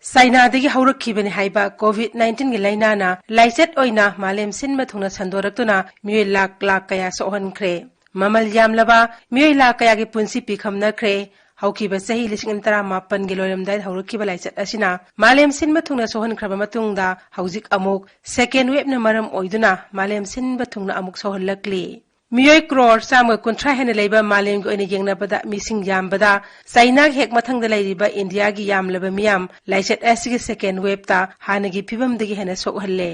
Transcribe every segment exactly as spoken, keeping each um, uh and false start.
ꯆꯥꯏꯅꯥꯗꯒꯤ ꯍꯧꯔꯛꯈꯤꯕꯅꯤ ꯍꯥꯏꯕ ꯀꯣꯚꯤꯗ ꯅꯥꯏꯟꯇꯤꯟꯒꯤ ꯂꯥꯏꯅꯥꯅ ꯂꯥꯏꯆꯠ ꯑꯣꯏꯅ ꯃꯥꯂꯦꯝ ꯁꯤꯟꯕ ꯊꯨꯡꯅ ꯁꯟꯗꯣꯔꯛꯇꯨꯅ ꯃꯤꯑꯣꯏ ꯂꯥꯛ ꯂꯥꯛ ꯀꯌꯥ ꯁꯣꯛꯍꯟꯈ꯭ꯔꯦ꯫ ꯃꯃꯜ ꯌꯥꯝꯂꯕ ꯃꯤꯑꯣꯏ ꯂꯥꯛ ꯀꯌꯥꯒꯤ ꯄꯨꯟꯁꯤ ꯄꯤꯈꯝꯅꯈ꯭ꯔꯦ꯫ ꯍꯧꯈꯤꯕ ꯆꯍꯤ ꯂꯤꯁꯤꯡ ꯑꯅꯤ ꯇꯔꯥꯃꯥꯄꯟꯒꯤ ꯂꯣꯏꯔꯝꯗꯥꯏꯗ ꯍꯧꯔꯛꯈꯤꯕ ꯂꯥꯏꯆꯠ ꯑꯁꯤꯅ ꯃꯥꯂꯦꯝ ꯁꯤꯟꯕ ꯊꯨꯡꯅ ꯁꯣꯛꯍꯟꯈ꯭ꯔꯕ ꯃꯇꯨꯡꯗ ꯍꯧꯖꯤꯛ ꯑꯃꯨꯛ ꯁꯦꯀꯦꯟ ꯋꯦꯕꯅ ꯃꯔꯝ ꯑꯣꯏꯗꯨꯅ ꯃꯥꯂꯦꯝ ꯁꯤꯟꯕ ꯊꯨꯡꯅ ꯑꯃꯨꯛ ꯁꯣꯛꯍꯜꯂꯛꯂꯤ꯫ ꯃꯤꯑꯣꯏ ꯀ꯭ꯔꯣꯔ ꯆꯥꯝꯃꯒ ꯀꯨꯟꯊ꯭ꯔꯥ ꯍꯦꯟꯅ ꯂꯩꯕ ꯃꯥꯂꯦꯝꯒꯤ ꯑꯣꯏꯅ ꯌꯦꯡꯅꯕꯗ ꯃꯤꯁꯤꯡ ꯌꯥꯝꯕꯗ ꯆꯥꯏꯅꯥꯒꯤ ꯍꯦꯛ ꯃꯊꯪꯗ ꯂꯩꯔꯤꯕ ꯏꯟꯗꯤꯌꯥꯒꯤ ꯌꯥꯝꯂꯕ ꯃꯤꯌꯥꯝ ꯂꯥꯏꯆꯠ ꯑꯁꯤꯒꯤ ꯁꯦꯀꯦꯟ ꯋꯦꯕꯇ ꯍꯥꯟꯅꯒꯤ ꯐꯤꯕꯝꯗꯒꯤ ꯍꯦꯟꯅ ꯁꯣꯛꯍꯜꯂꯦ꯫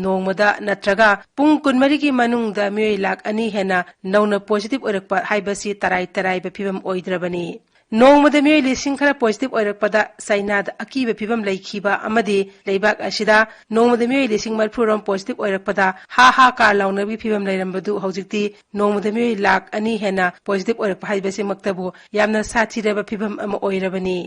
ꯅꯣꯡꯃꯗ ꯅꯠꯇ꯭ꯔꯒ ꯄꯨꯡ ꯀꯨꯟꯃꯔꯤꯒꯤ ꯃꯅꯨꯡꯗ ꯃꯤꯑꯣꯏ ꯂꯥꯛ ꯑꯅꯤ ꯍꯦꯟꯅ ꯅꯧꯅ ꯄꯣꯖꯤꯇꯤꯚ ꯑꯣꯏꯔꯛꯄ ꯍꯥꯏꯕꯁꯤ ꯇꯔꯥꯏ ꯇꯔꯥꯏꯕ ꯐꯤꯕꯝ ꯑꯣꯏꯗ꯭ꯔꯕꯅꯤ꯫ ꯅꯣꯡꯃꯗ ꯃꯤꯑꯣꯏ ꯂꯤꯁꯤꯡ ꯈꯔ ꯄꯣꯖꯤꯇꯤꯚ ꯑꯣꯏꯔꯛꯄꯗ ꯆꯥꯏꯅꯥꯗ ꯑꯀꯤꯕ ꯐꯤꯕꯝ ꯂꯩꯈꯤꯕ ꯑꯃꯗꯤ ꯂꯩꯕꯥꯛ ꯑꯁꯤꯗ ꯅꯣꯡꯃꯗ ꯃꯤꯑꯣꯏ ꯂꯤꯁꯤꯡ ꯃꯔꯤꯐꯨ ꯔꯣꯝ ꯄꯣꯖꯤꯇꯤꯚ ꯑꯣꯏꯔꯛꯄꯗ ꯍꯥ ꯍꯥ ꯀꯥ ꯂꯥꯎꯅꯕꯒꯤ ꯐꯤꯕꯝ ꯂꯩꯔꯝꯕꯗꯨ ꯍꯧꯖꯤꯛꯇꯤ ꯅꯣꯡꯃꯗ ꯃꯤꯑꯣꯏ ꯂꯥꯛ ꯑꯅꯤ ꯍꯦꯟꯅ ꯄꯣꯖꯤꯇꯤꯚ ꯑꯣꯏꯔꯛꯄ ꯍꯥꯏꯕꯁꯤꯃꯛꯇꯕꯨ ꯌꯥꯝꯅ ꯁꯥꯊꯤꯔꯕ ꯐꯤꯕꯝ ꯑꯃ ꯑꯣꯏꯔꯕꯅꯤ꯫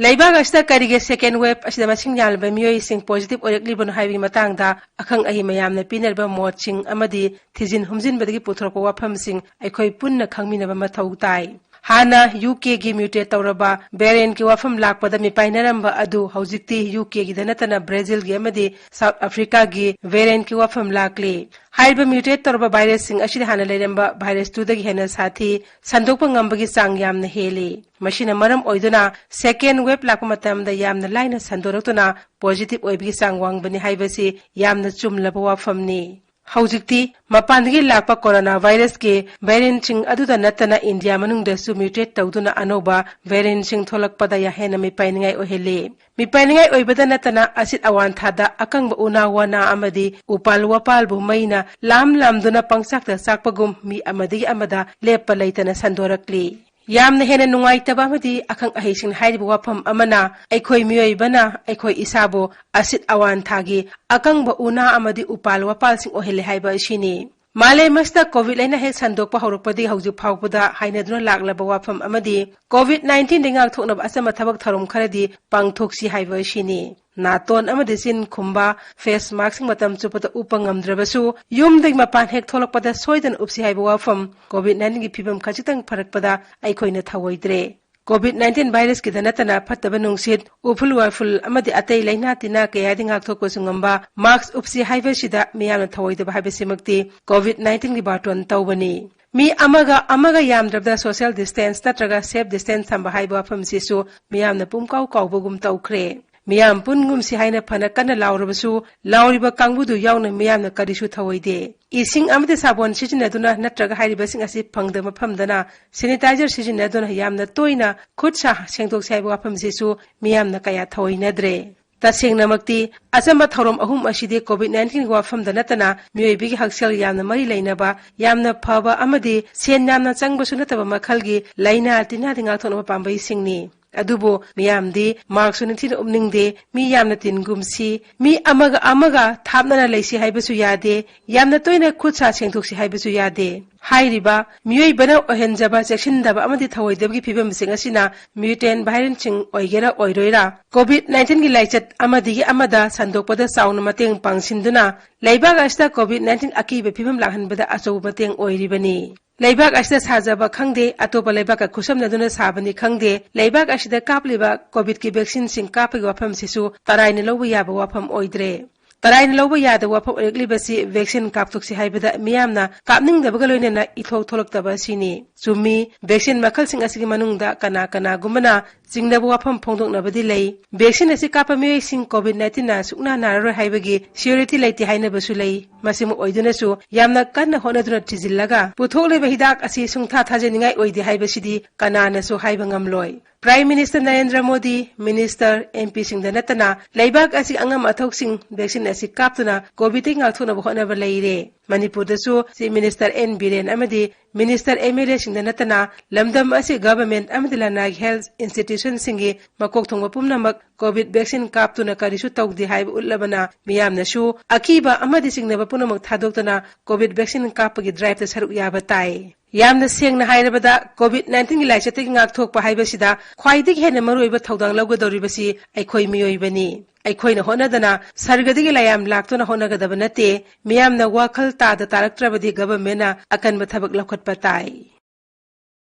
ꯂꯩꯕꯥꯛ ꯑꯁꯤꯗ ꯀꯔꯤꯒꯤ ꯁꯦꯀꯦꯟ ꯋꯦꯕ ꯑꯁꯤꯗ ꯃꯁꯤꯡ ꯌꯥꯝꯂꯕ ꯃꯤꯑꯣꯏꯁꯤꯡ ꯄꯣꯖꯤꯇꯤꯚ ꯑꯣꯏꯔꯛꯂꯤꯕꯅꯣ ꯍꯥꯏꯕꯒꯤ ꯃꯇꯥꯡꯗ ꯑꯈꯪ ꯑꯍꯩ ꯃꯌꯥꯝꯅ ꯄꯤꯅꯔꯤꯕ ꯃꯣꯠꯁꯤꯡ ꯑꯃꯗꯤ ꯊꯤꯖꯤꯟ ꯍꯨꯝꯖꯤꯟꯕꯗꯒꯤ ꯄꯨꯊꯣꯔꯛꯄ ꯋꯥꯐꯝꯁꯤꯡ ꯑꯩꯈꯣꯏ ꯄꯨꯟꯅ ꯈꯪꯃꯤꯟꯅꯕ ꯃꯊꯧ ꯇꯥꯏ꯫ ꯍꯥꯟꯅ ꯌꯨ ꯀꯦꯒꯤ ꯃ꯭ꯌꯨꯇꯦꯠ ꯇꯧꯔꯕ ꯚꯦꯔꯤꯌꯦꯟꯠꯀꯤ ꯋꯥꯐꯝ ꯂꯥꯛꯄꯗ ꯃꯤꯄꯥꯏꯅꯔꯝꯕ ꯑꯗꯨ ꯍꯧꯖꯤꯛꯇꯤ ꯌꯨ ꯀꯦꯒꯤꯗ ꯅꯠꯇꯅ ꯕ꯭ꯔꯥꯖꯤꯜꯒꯤ ꯑꯃꯗꯤ ꯁꯥꯎꯠ ꯑꯐ꯭ꯔꯤꯀꯥꯒꯤ ꯚꯦꯔꯤꯌꯦꯟꯠꯀꯤ ꯋꯥꯐꯝ ꯂꯥꯛꯂꯤ꯫ ꯍꯥꯏꯔꯤꯕ ꯃ꯭ꯌꯨꯇꯦꯠ ꯇꯧꯔꯕ ꯚꯥꯏꯔꯁꯁꯤꯡ ꯑꯁꯤꯗꯤ ꯍꯥꯟꯅ ꯂꯩꯔꯝꯕ ꯚꯥꯏꯔꯁ ꯇꯨꯗꯒꯤ ꯍꯦꯟꯅ ꯁꯥꯊꯤ, ꯁꯟꯗꯣꯛꯄ ꯉꯝꯕꯒꯤ ꯆꯥꯡ ꯌꯥꯝꯅ ꯍꯦꯜꯂꯤ꯫ ꯃꯁꯤꯅ ꯃꯔꯝ ꯑꯣꯏꯗꯨꯅ ꯁꯦꯀꯦꯟ ꯋꯦꯕ ꯂꯥꯛꯄ ꯃꯇꯝꯗ ꯌꯥꯝꯅ ꯂꯥꯏꯅ ꯁꯟꯗꯣꯔꯛꯇꯨꯅ ꯄꯣꯖꯤꯇꯤꯚ ꯑꯣꯏꯕꯒꯤ ꯆꯥꯡ ꯋꯥꯡꯕꯅꯤ ꯍꯥꯏꯕꯁꯤ ꯌꯥꯝꯅ ꯆꯨꯝꯂꯕ ꯋꯥꯐꯝꯅꯤ꯫ ꯍꯧꯖꯤꯛꯇꯤ ꯃꯄꯥꯟꯗꯒꯤ ꯂꯥꯛꯄ ꯀꯣꯔꯣꯅꯥ ꯚꯥꯏꯔꯁꯀꯤ ꯚꯦꯔꯤꯌꯦꯟꯠꯁꯤꯡ ꯑꯗꯨꯗ ꯅꯠꯇꯅ ꯏꯟꯗꯤꯌꯥ ꯃꯅꯨꯡꯗꯁꯨ ꯃ꯭ꯌꯨꯇꯦꯠ ꯇꯧꯗꯨꯅ ꯑꯅꯧꯕ ꯚꯦꯔꯤꯌꯦꯟꯠꯁꯤꯡ ꯊꯣꯛꯂꯛꯄꯗ ꯌꯥ-, ꯍꯦꯟꯅ ꯃꯤꯄꯥꯏꯅꯤꯡꯉꯥꯏ ꯑꯣꯏꯍꯜꯂꯤ꯫ ꯃꯤꯄꯥꯏꯅꯤꯡꯉꯥꯏ ꯑꯣꯏꯕꯗ ꯅꯠꯇꯅ ꯑꯁꯤꯠ ꯑꯋꯥꯟꯊꯥꯗ ꯑꯀꯪꯕ ꯎꯅꯥ ꯋꯥꯅꯥ ꯑꯃꯗꯤ ꯎꯄꯥꯜ ꯋꯥꯄꯥꯜꯕꯨ ꯃꯩꯅ ꯂꯥꯝ ꯂꯥꯝꯗꯨꯅ ꯄꯪꯆꯥꯛꯇ ꯆꯥꯛꯄꯒꯨꯝ ꯃꯤ ꯑꯃꯗꯒꯤ ꯑꯃꯗ ꯂꯦꯞꯄ ꯂꯩꯇꯅ ꯁꯟꯗꯣꯔꯛꯂꯤ꯫ ꯌꯥꯝꯅ ꯍꯦꯟꯅ ꯅꯨꯡꯉꯥꯏꯇꯕ ꯑꯃꯗꯤ ꯑꯈꯪ ꯑꯍꯩꯁꯤꯡꯅ ꯍꯥꯏꯔꯤꯕ ꯋꯥꯐꯝ ꯑꯃꯅ ꯑꯩꯈꯣꯏ ꯃꯤꯑꯣꯏꯕꯅ ꯑꯩꯈꯣꯏ ꯏꯁꯥꯕꯨ ꯑꯁꯤꯠ ꯑꯋꯥꯟꯊꯥꯒꯤ ꯑꯀꯪꯕ ꯎꯅꯥ ꯑꯃꯗꯤ ꯎꯄꯥꯜ ꯋꯥꯄꯥꯜꯁꯤꯡ ꯑꯣꯏꯍꯜꯂꯦ ꯍꯥꯏꯕ ꯑꯁꯤꯅꯤ꯫ ꯃꯥꯂꯦꯝ ꯑꯁꯤꯗ ꯀꯣꯚꯤꯗ ꯂꯥꯏꯅꯥ ꯍꯦꯛ ꯁꯟꯗꯣꯛꯄ ꯍꯧꯔꯛꯄꯗꯒꯤ ꯍꯧꯖꯤꯛ ꯐꯥꯎꯕꯗ ꯍꯥꯏꯅꯗꯨꯅ ꯂꯥꯛꯂꯕ ꯋꯥꯐꯝ ꯑꯃꯗꯤ ꯀꯣꯚꯤꯗ ꯅꯥꯏꯟꯇꯤꯟꯗꯒꯤ ꯉꯥꯛꯊꯣꯛꯅꯕ ꯑꯆꯝꯕ ꯊꯕꯛ ꯊꯧꯔꯝ ꯈꯔꯗꯤ ꯄꯥꯡꯊꯣꯛꯁꯤ ꯍꯥꯏꯕ ꯑꯁꯤꯅꯤ꯫ ꯅꯥꯇꯣꯟ ꯑꯃꯗꯤ ꯆꯤꯟ ꯈꯨꯝꯕ, ꯐꯦꯁ ꯃꯥꯁꯛꯁꯤꯡ ꯃꯇꯝ ꯆꯨꯞꯄꯗ ꯎꯞꯄ ꯉꯝꯗ꯭ꯔꯕꯁꯨ ꯌꯨꯝꯗꯒꯤ ꯃꯄꯥꯟ ꯍꯦꯛ ꯊꯣꯛꯂꯛꯄꯗ ꯁꯣꯏꯗꯅ ꯎꯞꯁꯤ ꯍꯥꯏꯕ ꯋꯥꯐꯝ, ꯀꯣꯚꯤꯗ ꯅꯥꯏꯟꯇꯤꯟꯒꯤ ꯐꯤꯕꯝ ꯈꯖꯤꯛꯇꯪ ꯐꯔꯛꯄꯗ ꯑꯩꯈꯣꯏꯅ ꯊꯧꯑꯣꯏꯗ꯭ꯔꯦ꯫ COVID nineteen virusꯀꯤꯗ ꯅꯠꯇꯅ ꯐꯠꯇꯕ ꯅꯨꯡꯁꯤꯠ, ꯎꯐꯨꯜ ꯋꯥꯏꯐꯨꯜ ꯑꯃꯗꯤ ꯑꯇꯩ ꯂꯥꯏꯅꯥ ꯇꯤꯟꯅꯥ ꯀꯌꯥꯗꯒꯤ ꯉꯥꯛꯊꯣꯛꯄꯁꯨ ꯉꯝꯕ mask ꯎꯞꯁꯤ ꯍꯥꯏꯕꯁꯤꯗ ꯃꯤꯌꯥꯝꯅ ꯊꯧꯑꯣꯏꯗꯕ ꯍꯥꯏꯕꯁꯤꯃꯛꯇꯤ COVID nineteenꯒꯤ ꯕꯥꯔꯇꯣꯟ ꯇꯧꯕꯅꯤ꯫ ꯃꯤ ꯑꯃꯒ ꯑꯃꯒ ꯌꯥꯝꯗ꯭ꯔꯕꯗ social distance ꯅꯠꯇ꯭ꯔꯒ safe distance ꯊꯝꯕ ꯍꯥꯏꯕ ꯋꯥꯐꯝꯁꯤꯁꯨ ꯃꯤꯌꯥꯝꯅ ꯄꯨꯝꯀꯥꯎ ꯀꯥꯎꯕꯒꯨꯝ ꯇꯧꯈ꯭ꯔꯦ꯫ ꯃꯤꯌꯥꯝ ꯄꯨꯟꯒꯨꯝꯁꯤ ꯍꯥꯏꯅ ꯐꯅ ꯀꯟꯅ ꯂꯥꯎꯔꯕꯁꯨ, ꯂꯥꯎꯔꯤꯕ ꯀꯥꯡꯕꯨꯗꯨ ꯌꯥꯎꯅ ꯃꯤꯌꯥꯝꯅ ꯀꯔꯤꯁꯨ ꯊꯧꯑꯣꯏꯗꯦ꯫ ꯏꯁꯤꯡ ꯑꯃꯗꯤ ꯁꯥꯄꯣꯟ ꯁꯤꯖꯤꯟꯅꯗꯨꯅ ꯅꯠꯇ꯭ꯔꯒ ꯍꯥꯏꯔꯤꯕꯁꯤꯡ ꯑꯁꯤ ꯐꯪꯗꯕ ꯃꯐꯝꯗꯅ sanitizer ꯁꯤꯖꯤꯟꯅꯗꯨꯅ ꯌꯥꯝꯅ ꯇꯣꯏꯅ ꯈꯨꯠ ꯁꯥ ꯁꯦꯡꯗꯣꯛꯁꯤ ꯍꯥꯏꯕ ꯋꯥꯐꯝꯁꯤꯁꯨ ꯃꯤꯌꯥꯝꯅ ꯀꯌꯥ ꯊꯧꯑꯣꯏꯅꯗ꯭ꯔꯦ꯫ ꯇꯁꯦꯡꯅꯃꯛꯇꯤ, ꯑꯆꯝꯕ ꯊꯧꯔꯝ ꯑꯍꯨꯝ ꯑꯁꯤꯗꯤ COVID nineteenꯒꯤ ꯋꯥꯐꯝꯗ ꯅꯠꯇꯅ ꯃꯤꯑꯣꯏꯕꯒꯤ ꯍꯛꯁꯦꯜ ꯌꯥꯝꯅ ꯃꯔꯤ ꯂꯩꯅꯕ, ꯌꯥꯝꯅ ꯐꯕ ꯑꯃꯗꯤ ꯁꯦꯟ ꯌꯥꯝꯅ ꯆꯪꯕꯁꯨ ꯅꯠꯇꯕ ꯃꯈꯜꯒꯤ ꯂꯥꯏꯅꯥ ꯇꯤꯟꯅꯥꯗꯒꯤ ꯉꯥꯛꯊꯣꯛꯅꯕ ꯄꯥꯝꯕꯩꯁꯤꯡꯅꯤ꯫ ꯑꯗꯨꯕꯨ ꯃꯤꯌꯥꯝꯗꯤ maskꯁꯨ ꯅꯤꯡꯊꯤꯅ ꯎꯞꯅꯤꯡꯗꯦ, ꯃꯤ ꯌꯥꯝꯅ ꯇꯤꯟꯒꯨꯝꯁꯤ, ꯃꯤ ꯑꯃꯒ ꯑꯃꯒ ꯊꯥꯞꯅꯅ ꯂꯩꯁꯤ ꯍꯥꯏꯕꯁꯨ ꯌꯥꯗꯦ, ꯌꯥꯝꯅ ꯇꯣꯏꯅ ꯈꯨꯠ ꯁꯥ ꯁꯦꯡꯗꯣꯛꯁꯤ ꯍꯥꯏꯕꯁꯨ ꯌꯥꯗꯦ꯫ ꯍꯥꯏꯔꯤꯕ ꯃꯤꯑꯣꯏꯕꯅ ꯑꯣꯏꯍꯟꯖꯕ ꯆꯦꯛꯁꯤꯟꯗꯕ ꯑꯃꯗꯤ ꯊꯧꯑꯣꯏꯗꯕꯒꯤ ꯐꯤꯕꯝꯁꯤꯡ ꯑꯁꯤꯅ mutant variantꯁꯤꯡ ꯑꯣꯏꯒꯦꯔꯥ ꯑꯣꯏꯔꯣꯏꯔꯥ, COVID nineteenꯒꯤ ꯂꯥꯏꯆꯠ ꯑꯃꯗꯒꯤ ꯑꯃꯗ ꯁꯟꯗꯣꯛꯄꯗ ꯆꯥꯎꯅ ꯃꯇꯦꯡ ꯄꯥꯡꯁꯤꯟꯗꯨꯅ ꯂꯩꯕꯥꯛ ꯑꯁꯤꯗ COVID nineteen ꯑꯀꯤꯕ ꯐꯤꯕꯝ ꯂꯥꯛꯍꯟꯕꯗ ꯑꯆꯧꯕ ꯃꯇꯦꯡ ꯑꯣꯏꯔꯤꯕꯅꯤ꯫ ꯂꯩꯕꯥꯛ ꯑꯁꯤꯗ ꯁꯥꯖꯕ ꯈꯪꯗꯦ, ꯑꯇꯣꯞꯄ ꯂꯩꯕꯥꯛꯀ ꯈꯨꯠꯁꯝꯅꯗꯨꯅ ꯁꯥꯕꯅꯤ ꯈꯪꯗꯦ, ꯂꯩꯕꯥꯛ ꯑꯁꯤꯗ ꯀꯥꯞꯂꯤꯕ COVIDꯀꯤ vaccineꯁꯤꯡ ꯀꯥꯞꯄꯒꯤ ꯋꯥꯐꯝꯁꯤꯁꯨ ꯇꯔꯥꯏꯅ ꯂꯧꯕ ꯌꯥꯕ ꯋꯥꯐꯝ ꯑꯣꯏꯗ꯭ꯔꯦ꯫ ꯇꯔꯥꯏꯅ ꯂꯧꯕ ꯌꯥꯗꯕ ꯋꯥꯐꯝ ꯑꯣꯏꯔꯛꯂꯤꯕꯁꯤ vaccine ꯀꯥꯞꯊꯣꯛꯁꯤ ꯍꯥꯏꯕꯗ ꯃꯤꯌꯥꯝꯅ ꯀꯥꯞꯅꯤꯡꯗꯕꯒ ꯂꯣꯏꯅꯅ ꯏꯊꯣꯛ ꯊꯣꯛꯂꯛꯇꯕ ꯑꯁꯤꯅꯤ꯫ ꯆꯨꯝꯃꯤ, vaccine ꯃꯈꯜꯁꯤꯡ ꯑꯁꯤꯒꯤ ꯃꯅꯨꯡꯗ ꯀꯅꯥ ꯀꯅꯥꯒꯨꯝꯕꯅ ꯆꯤꯡꯅꯕ ꯋꯥꯐꯝ ꯐꯣꯡꯗꯣꯛꯅꯕꯗꯤ ꯂꯩ꯫ Vaccine ꯑꯁꯤ ꯀꯥꯞꯄ ꯃꯤꯑꯣꯏꯁꯤꯡ COVID nineteenꯅ ꯁꯨꯛꯅꯥ ꯅꯥꯔꯔꯣꯏ ꯍꯥꯏꯕꯒꯤ surety ꯂꯩꯇꯦ ꯍꯥꯏꯅꯕꯁꯨ ꯂꯩ꯫ ꯃꯁꯤꯃ ꯑꯣꯏꯗꯨꯅꯁꯨ ꯌꯥꯝꯅ ꯀꯟꯅ ꯍꯣꯠꯅꯗꯨꯅ ꯊꯤꯖꯤꯜꯂꯒ ꯄꯨꯊꯣꯛꯂꯤꯕ ꯍꯤꯗꯥꯛ ꯑꯁꯤ ꯁꯨꯡꯊꯥ ꯊꯥꯖꯅꯤꯡꯉꯥꯏ ꯑꯣꯏꯗꯦ ꯍꯥꯏꯕꯁꯤꯗꯤ ꯀꯅꯥꯅꯁꯨ ꯍꯥꯏꯕ ꯉꯝꯂꯣꯏ꯫ Prime Minister Narendra Modi, Minister, MPꯁꯤꯡꯗ ꯅꯠꯇꯅ ꯂꯩꯕꯥꯛ ꯑꯁꯤꯒꯤ ꯑꯉꯝ ꯑꯊꯧꯁꯤꯡ vaccine ꯑꯁꯤ ꯀꯥꯞꯇꯨꯅ COVIDꯇꯒꯤ ꯉꯥꯛꯊꯣꯛꯅꯕ ꯍꯣꯠꯅꯕ ꯂꯩꯔꯦ꯫ ꯃꯅꯤꯄꯨꯔꯗꯁꯨ Chief Minister ꯑꯦꯟ ꯕꯤꯔꯦꯟ ꯑꯃꯗꯤ Minister, MLAꯁꯤꯡꯗ ꯅꯠꯇꯅ ꯂꯝꯗꯝ ꯑꯁꯤ government ꯑꯃꯗꯤ ꯂꯅꯥꯏꯒꯤ health institutionꯁꯤꯡꯒꯤ ꯃꯀꯣꯛ ꯊꯣꯡꯕ ꯄꯨꯝꯅꯃꯛ COVID vaccine ꯀꯥꯞꯇꯨꯅ ꯀꯔꯤꯁꯨ ꯇꯧꯗꯦ ꯍꯥꯏꯕ ꯎꯠꯂꯕꯅ ꯃꯤꯌꯥꯝꯅꯁꯨ ꯑꯀꯤꯕ ꯑꯃꯗꯤ ꯆꯤꯡꯅꯕ ꯄꯨꯝꯅꯃꯛ ꯊꯥꯗꯣꯛꯇꯨꯅ COVID vaccine ꯀꯥꯞꯄꯒꯤ driveꯇ ꯁꯔꯨꯛ ꯌꯥꯕ ꯇꯥꯏ꯫ ꯌꯥꯝꯅ ꯁꯦꯡꯅ ꯍꯥꯏꯔꯕꯗ, COVID nineteenꯒꯤ ꯂꯥꯏꯆꯠꯇꯒꯤ ꯉꯥꯛꯊꯣꯛꯄ ꯍꯥꯏꯕꯁꯤꯗ ꯈ꯭ꯋꯥꯏꯗꯒꯤ ꯍꯦꯟꯅ ꯃꯔꯨꯑꯣꯏꯕ ꯊꯧꯗꯥꯡ ꯂꯧꯒꯗꯧꯔꯤꯕꯁꯤ ꯑꯩꯈꯣꯏ ꯃꯤꯑꯣꯏꯕꯅꯤ꯫ ꯑꯩꯈꯣꯏꯅ ꯍꯣꯠꯅꯗꯅ ꯁꯔꯒꯗꯒꯤ ꯂꯥꯏꯌꯥꯝ ꯂꯥꯛꯇꯨꯅ ꯍꯣꯠꯅꯒꯗꯕ ꯅꯠꯇꯦ꯫ ꯃꯤꯌꯥꯝꯅ ꯋꯥꯈꯜ ꯇꯥꯗ ꯇꯥꯔꯛꯇ꯭ꯔꯕꯗꯤ governmentꯅ ꯑꯀꯟꯕ ꯊꯕꯛ ꯂꯧꯈꯠꯄ ꯇꯥꯏ꯫